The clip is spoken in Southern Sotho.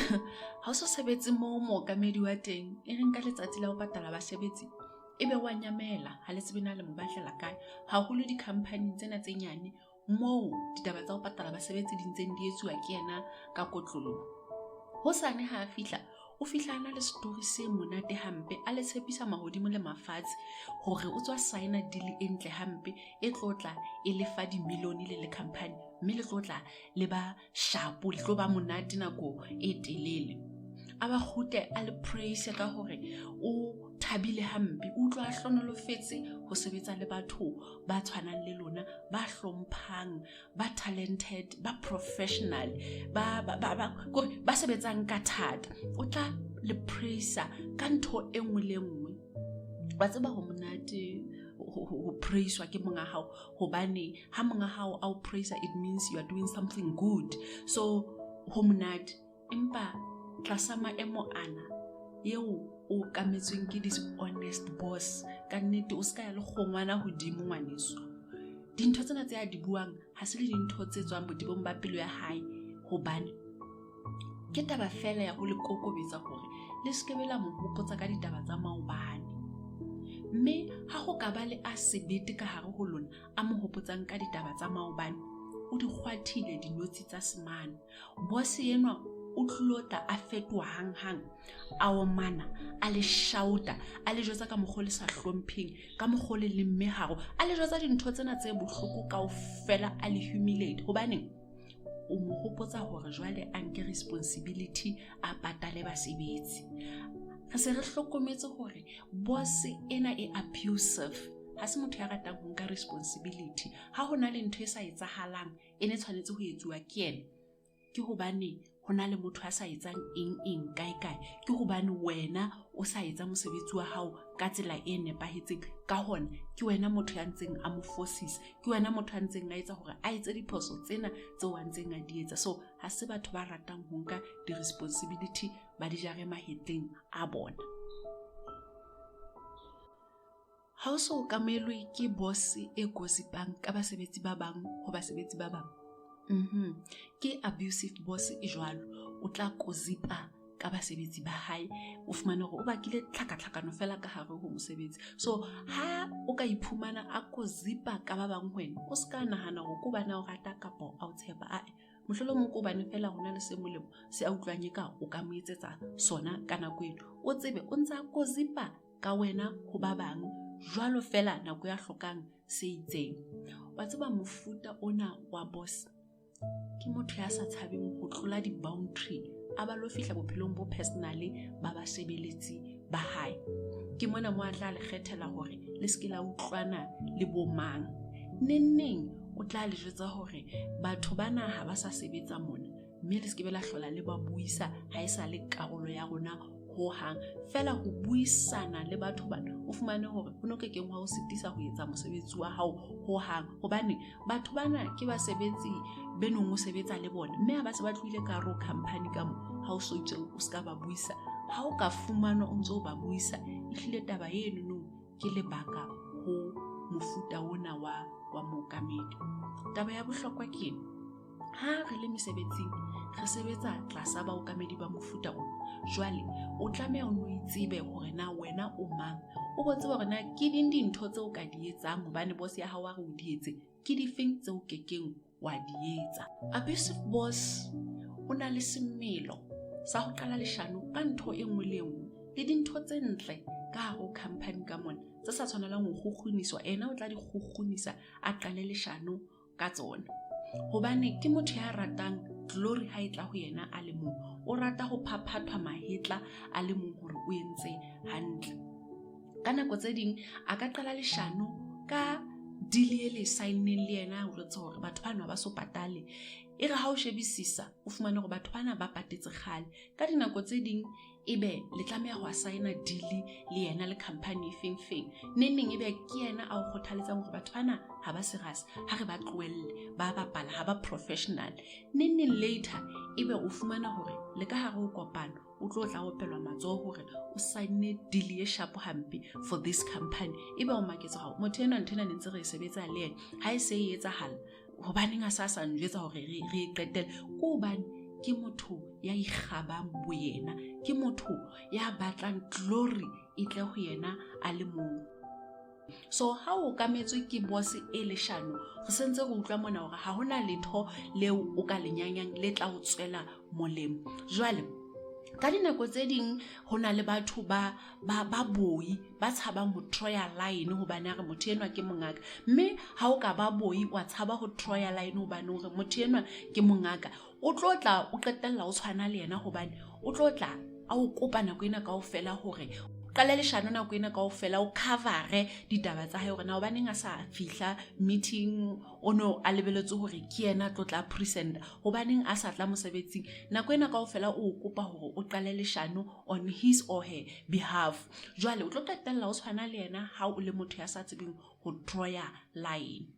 Ha o so sebetse moo mookamedi wa teng e reng ka letsatsi la ho patala basebetsi ebe wa nyamela, ha le tsebe na le mo batlela kae. Haholo di-company tsena tse nyane moo ditaba tsa ho patala basebetsi di ntseng di etsuwa ke yena ka kotloloho. Hosane ha a fihla, o fihla a na le story se monate hampe, a le tshepisa mahodimo le mafatshe hore o tswa signa deal e ntle hampe e tlo tla e lefa dimilione le le company, mme le tlo tla le ba shapo, le tlo ba monate nako e telele. A ba kgutle a le praise ka hore o thabile hampe, o utlwa a hlonolofetse ho sebetsa le batho ba tshwanang le lona, ba hlomphang, ba talented, ba professional, ba ba ba kore ba sebetsang ka thata. O tla le praise ka ntho e nngwe le nngwe. Wa tseba ho monate ho praiswa ke monga hao, hobane ha monga hao a o praise, it means you are doing something good. So ho monate. Empa tlasa maemo ana eo o kametsweng ke dishonest boss, ka nnete o se ka ya le kgongwana hodimo, ngwaneso. Dintho tsena tse a di buang ha se le dintho tse tswang botebong ba pelo ya hae, hobane ke taba fela ya ho le kokobetsa hore le se ke be la mo hopotsa ka ditaba tsa maobane. Mme ha ho ka ba le a sebete ka hare ho lona a mo hopotsang ka ditaba tsa maobane, o di kgwathile dinotshi tsa semane. Boss enwa o tlilo tla a fetoha hanghang, a omana, a le shauta, a le jwetsa ka mokgwa o le sa hlompheng, ka mokgwa o le leng meharo, a le jwetsa dintho tsena tse bohloko kaofela, a le humiliate. Hobaneng? O mo hopotsa hore jwale a nke responsibility, a patale basebetsi. Re se re hlokometse hore boss ena e abusive, ha se motho ya ratang ho nka responsibility. Ha ho na le ntho e sa etsahalang e ne tshwanetse ho etsuwa ke yena, ke hobane ho na le motho a sa etsang eng eng kae kae, ke hobane wena o sa etsa mosebetsi wa hao ka tsela e nepahetseng, ka hona ke wena motho ya ntseng a mo fosisa, ke wena motho a ntseng a etsa hore a etse diphoso tsena tseo a ntseng a di etsa. So ha se batho ba ratang ho nka di-responsibility ba di jare mahetleng a bona. Ha o so okamelwe ke boss e gossipang ka basebetsi ba bang ho basebetsi ba bang, ke abusive boss e jwalo. O tla gossipa ka basebetsi ba hae, o fumane hore o bakile tlhakatlhakano fela ka hare ho mosebetsi. So ha o ka iphumana a gossipa ka ba bang ho wena, o se ka nahana hore ke hobane a o rata kapa a o tshepa. Ae, mohlolomong ke hobane fela ho na le se molemo se a utlwang eka o ka mo etsetsa sona ka nako eno. O tsebe o ntse a gossipa ka wena ho ba bang jwalo fela nako ya hlokang se itseng. Wa tseba mofuta ona wa boss ke motho ya sa tshabeng ho tlola di-boundary, a ba lo fihla bophelong bo personal ba basebeletsi ba hae. Ke mona mo a tla le kgethela hore le se ke la utlwana le bo mang. Neng neng o tla le jwetsa hore batho bana ha ba sa sebetsa mona, mme le se ke be la hlola le ba buisa, ha e sa le karolo ya rona hohang. Fela ho buisana le batho bana, o fumane hore ho no kekeng hwa o sitisa ho etsa mosebetsi wa hao hohang, hobane batho bana ke basebetsi be nong o sebetsa le bona, mme ha ba se ba tlohile ka hare ho company ka mo, ha o so itse o se ka ba buisa. Ha o ka fumanwa o ntse o ba buisa, ehlile taba eno ke lebaka ho mofuta ona wa mookamedi. Taba ya bohlokwa ke ena, ha re le mesebetsing re sebetsa tlasa baokamedi ba mofuta ona. Jwale o tlameha o no itsebe hore na wena o mang, o bo tsebe hore na ke ding dintho tseo o ka di etsang hobane boss ya hao a re o di etse, ke difeng tseo kekeng wa di etsa. Abusive boss o na le semelo sa ho qala leshano ka ntho e nngwe le e nngwe, le dintho tse ntle ka hare ho company ka mona tse sa tshwanelang ho kgukguniswa, ena o tla di kgukgunisa a qale leshano ka tsona. Hobane ke motho ya ratang glory ha e tla ho yena a le mong, o rata ho phaphathwa mahetla a le mong hore o entse hantle. Ka nako tse ding a ka qala leshano ka deal e le sign-neng le yena, o jwetse hore batho bana ba so patale. E re ha o shebisisa o fumane hore batho bana ba patetse kgale. Ka dinako tse ding ebe le tlameha ho signa deal le yena le company e feng feng, neng neng ebe ke yena a o kgothaletsang hore batho bana ha ba serious, ha re ba tlohelle ba bapala, ha ba professional. Neng neng later ebe o fumana hore le ka hare ho kopano o tlo tla opelwa matsoho hore o signe deal e sharp hampe for this company. Ebe o maketse hore motho enwa ntho ena ne ntse re e sebetsa le yena, ha e se e etsahala hobaneng a sa sa njwetsa hore re e qetelle? Ke hobane Ke motho ya ikgabang boyena, ke motho ya batlang glory e tle ho yena a le mong. So ha o okametswe ke boss e leshano, re sentse re utlwa mona hore ha hona letho leo o ka le nyanyang le tla o tswela molemo. Jwale ka dinako tse ding ho na le batho ba ba ba boi ba tshabang ho troya line hobane a re motho enwa ke mongaka, mme ha o ka ba boi wa tshaba ho troya line hobane o re motho enwa ke mongaka, o tlo tla o qetella o tshwana le yena, hobane o tlo tla a o kopa nako ena kaofela hore qale leshano nako ena kaofela, o covere ditaba tsa hae hore na hobaneng a sa fihla meeting, o no a lebeletse hore ke yena a tlo tla presenta, hobaneng a sa tla mosebetsing. Nako ena kaofela o kopa hore o qale leshano on his or her behalf. Jwale o tlo qetella o tshwana le yena ha o le motho ya sa tsebeng ho troya line.